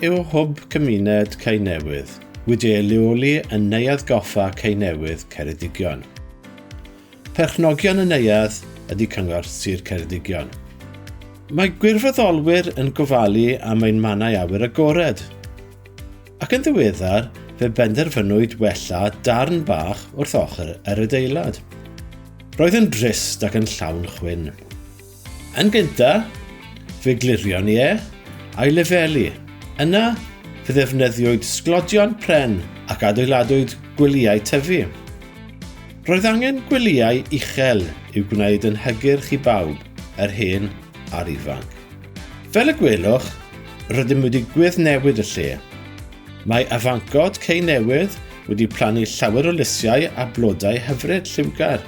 yw Hwb Cymuned Cei Newydd, wedi ei leoli yn Neuadd Goffa Cei Newydd, Ceredigion. Perchnogion y neuadd ydy Cyngor Sir Ceredigion. Mae gwirfoddolwyr yn gofalu am ein mannau awyr agored. Ac yn ddiweddar, fe benderfynwyd wella darn bach wrth ochr yr adeilad. Roedd yn drist ac yn llawn chwyn. Yn gynta, fe glirion ni e, a'i lefelu. Yna, fe ddefnyddiwyd sglodion pren ac adeiladwyd gwelyau tyfu. Roedd angen gwelyau uchel i'w gwneud yn hygyrch i bawb, yr hen a'r ifanc. Fel y gwelwch, rydym wedi gweddnewid y lle. Mae afancod Cei Newydd wedi plannu llawer o lysiau a blodau hyfryd lliwgar.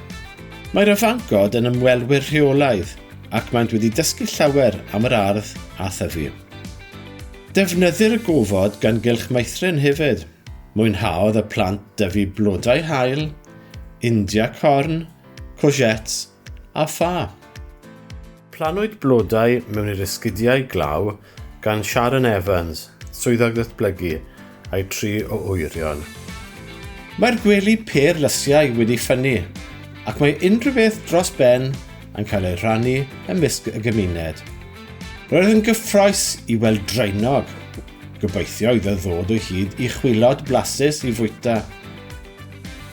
Mae'r afancod yn ymwelwyr rheolaidd ac maent wedi dysgu llawer am yr ardd a thyfu. Defnyddir y gofod gan Gylch Meithrin hefyd. Mwynhaodd y plant dyfu blodau haul, India corn, courgettes a ffa. Plannwyd blodau mewn i'r esgidiau glaw gan Sharon Evans, Swyddog Datblygu, a'i tri o wyrion. Mae'r gwely pêr lysiau wedi ffynnu, ac mae unrhyw beth dros ben yn cael ei rhannu ymysg y gymuned. Roedd yn gyffroes i weld draenog. Gobeithio iddo ddod o hyd i chwilod blasus i fwyta.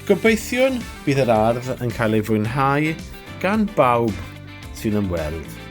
Gobeithiwn bydd yr ardd yn cael ei fwynhau gan bawb sy'n ymweld.